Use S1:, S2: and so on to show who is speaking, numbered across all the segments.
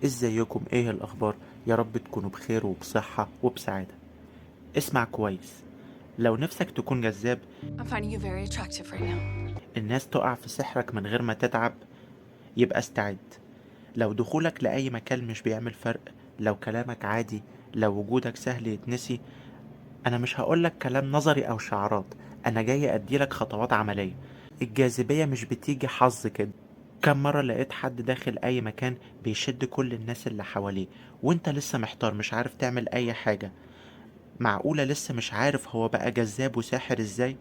S1: ازيكم؟ ايه الاخبار؟ يا رب تكونوا بخير وبصحة وبسعادة. اسمع كويس، لو نفسك تكون جذاب،
S2: I'm finding you very attractive right now.
S1: الناس تقع في سحرك من غير ما تتعب، يبقى استعد. لو دخولك لأي مكان مش بيعمل فرق، لو كلامك عادي، لو وجودك سهل يتنسي، أنا مش هقولك كلام نظري أو شعارات، أنا جاي أديلك خطوات عملية. الجاذبية مش بتيجي حظ كده. كم مرة لقيت حد داخل أي مكان بيشد كل الناس اللي حواليه وانت لسه محتار مش عارف تعمل أي حاجة؟ معقولة لسه مش عارف هو بقى جذاب وساحر ازاي؟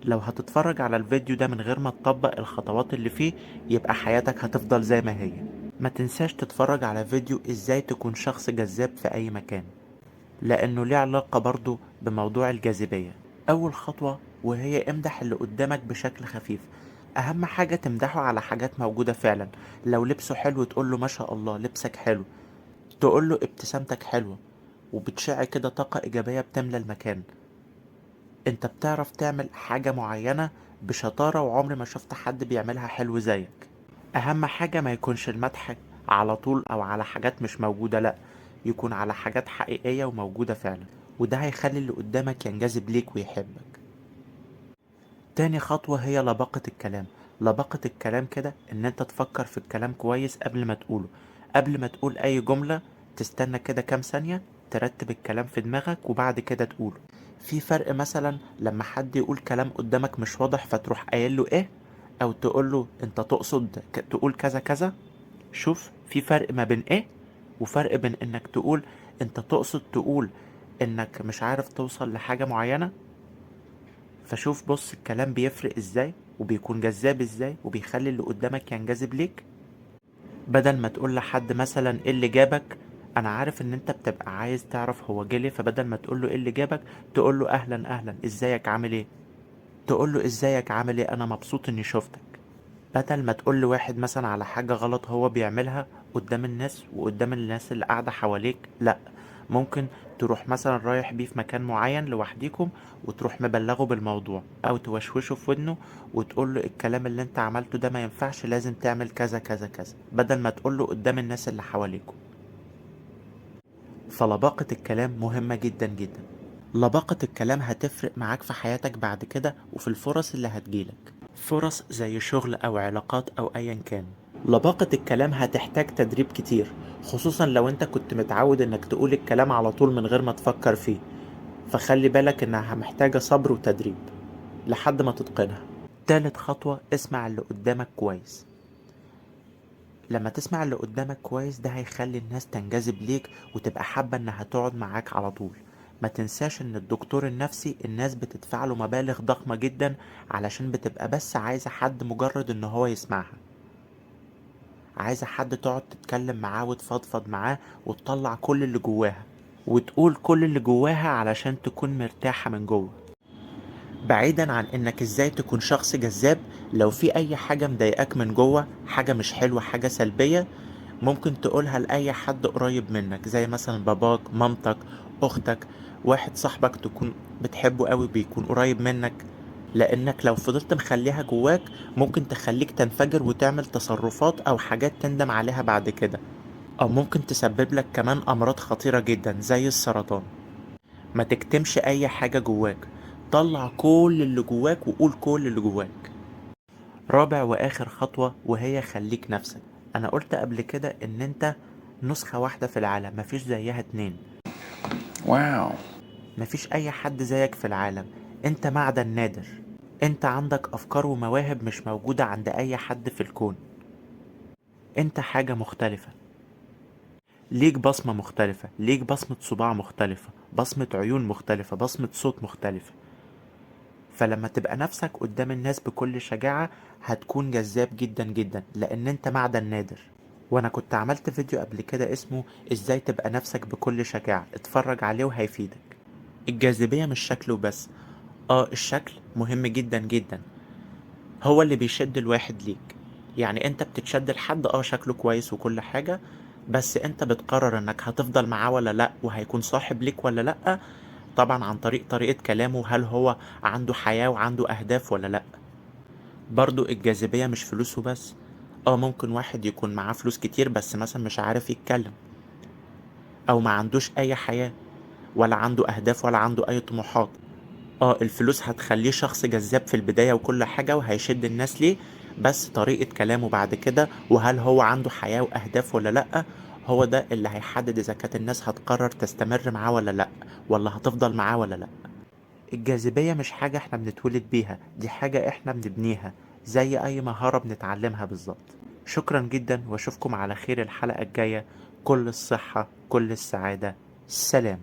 S1: لو هتتفرج على الفيديو ده من غير ما تطبق الخطوات اللي فيه يبقى حياتك هتفضل زي ما هي. ما تنساش تتفرج على فيديو ازاي تكون شخص جذاب في اي مكان، لانه ليه علاقة برضو بموضوع الجاذبية. اول خطوة وهي امدح اللي قدامك بشكل خفيف. اهم حاجة تمدحه على حاجات موجودة فعلا. لو لبسه حلو تقوله ما شاء الله لبسك حلو، تقوله ابتسامتك حلوة وبتشع كده طاقة ايجابية بتملى المكان. انت بتعرف تعمل حاجة معينة بشطارة وعمر ما شفت حد بيعملها حلو زيك. اهم حاجة ما يكونش المدح على طول او على حاجات مش موجودة، لا، يكون على حاجات حقيقية وموجودة فعلا، وده هيخلي اللي قدامك ينجذب ليك ويحبك. تاني خطوة هي لباقة الكلام. لباقة الكلام كده ان انت تفكر في الكلام كويس قبل ما تقوله. قبل ما تقول اي جملة تستنى كده كام ثانية ترتب الكلام في دماغك وبعد كده تقوله. في فرق مثلا لما حد يقول كلام قدامك مش واضح فتروح قايل له ايه، او تقول له انت تقصد تقول كذا كذا. شوف، في فرق ما بين ايه وفرق بين انك تقول انت تقصد تقول انك مش عارف توصل لحاجة معينة. فشوف، بص الكلام بيفرق ازاي وبيكون جذاب ازاي وبيخلي اللي قدامك ينجذب ليك. بدل ما تقول لحد مثلا ايه اللي جابك، انا عارف ان انت بتبقى عايز تعرف هو جه ليه، فبدل ما تقول له ايه اللي جابك تقول له اهلا اهلا ازيك عامل ايه، تقول له ازيك عامل ايه انا مبسوط اني شفتك. بدل ما تقول لواحد مثلا على حاجة غلط هو بيعملها قدام الناس وقدام الناس اللي قاعدة حواليك، لا، ممكن تروح مثلا رايح بيه في مكان معين لوحديكم وتروح مبلغه بالموضوع او توشوشه في ودنه وتقول له الكلام اللي انت عملته ده ما ينفعش، لازم تعمل كذا كذا كذا، بدل ما تقول له قدام الناس اللي حواليكم. فلباقة الكلام مهمة جدا جدا. لباقة الكلام هتفرق معاك في حياتك بعد كده وفي الفرص اللي هتجيلك، فرص زي شغل أو علاقات أو أيا كان. لباقة الكلام هتحتاج تدريب كتير، خصوصا لو انت كنت متعود انك تقول الكلام على طول من غير ما تفكر فيه، فخلي بالك انها محتاجة صبر وتدريب لحد ما تتقنها. تالت خطوة، اسمع اللي قدامك كويس. لما تسمع اللي قدامك كويس ده هيخلي الناس تنجذب ليك وتبقى حابة انها تقعد معاك على طول. ما تنساش ان الدكتور النفسي الناس بتدفع له مبالغ ضخمة جدا علشان بتبقى بس عايزة حد مجرد ان هو يسمعها، عايزة حد تقعد تتكلم معاه وتفضفض معاه وتطلع كل اللي جواها وتقول كل اللي جواها علشان تكون مرتاحة من جوه. بعيدا عن انك ازاي تكون شخص جذاب، لو في اي حاجة مضايقاك من جوه، حاجة مش حلوة، حاجة سلبية، ممكن تقولها لأي حد قريب منك، زي مثلا باباك، مامتك، أختك، واحد صاحبك تكون بتحبه قوي بيكون قريب منك، لأنك لو فضلت مخليها جواك ممكن تخليك تنفجر وتعمل تصرفات أو حاجات تندم عليها بعد كده، أو ممكن تسبب لك كمان أمراض خطيرة جدا زي السرطان. ما تكتمش أي حاجة جواك، طلع كل اللي جواك وقول كل اللي جواك. رابع وآخر خطوة وهي خليك نفسك. أنا قلت قبل كده إن أنت نسخة واحدة في العالم، مفيش زيها اتنين.
S3: واو.
S1: مفيش أي حد زيك في العالم، أنت معدن نادر، أنت عندك أفكار ومواهب مش موجودة عند أي حد في الكون، أنت حاجة مختلفة، ليك بصمة مختلفة، ليك بصمة صباع مختلفة، بصمة عيون مختلفة، بصمة صوت مختلفة. فلما تبقى نفسك قدام الناس بكل شجاعة هتكون جذاب جدا جدا، لأن أنت معدن نادر. وأنا كنت عملت فيديو قبل كده اسمه إزاي تبقى نفسك بكل شجاعة، اتفرج عليه وهيفيدك. الجاذبية مش شكل وبس، الشكل مهم جدا جدا، هو اللي بيشد الواحد ليك. يعني انت بتتشد لحد شكله كويس وكل حاجة، بس انت بتقرر انك هتفضل معاه ولا لا، وهيكون صاحب ليك ولا لا، طبعا عن طريق طريقة كلامه، هل هو عنده حياة وعنده اهداف ولا لا. برضو الجاذبية مش فلوس وبس، ممكن واحد يكون معاه فلوس كتير بس مثلا مش عارف يتكلم، او ما عندوش اي حياة، ولا عنده اهداف، ولا عنده اي طموحات. الفلوس هتخليه شخص جذاب في البداية وكل حاجة وهيشد الناس ليه، بس طريقة كلامه بعد كده وهل هو عنده حياة وأهداف ولا لأ، هو ده اللي هيحدد إذا كانت الناس هتقرر تستمر معاه ولا لأ، ولا هتفضل معاه ولا لأ. الجاذبية مش حاجة احنا بنتولد بيها، دي حاجة احنا بنبنيها زي أي مهارة بنتعلمها بالظبط. شكرا جدا، واشوفكم على خير الحلقة الجاية. كل الصحة، كل السعادة، سلام.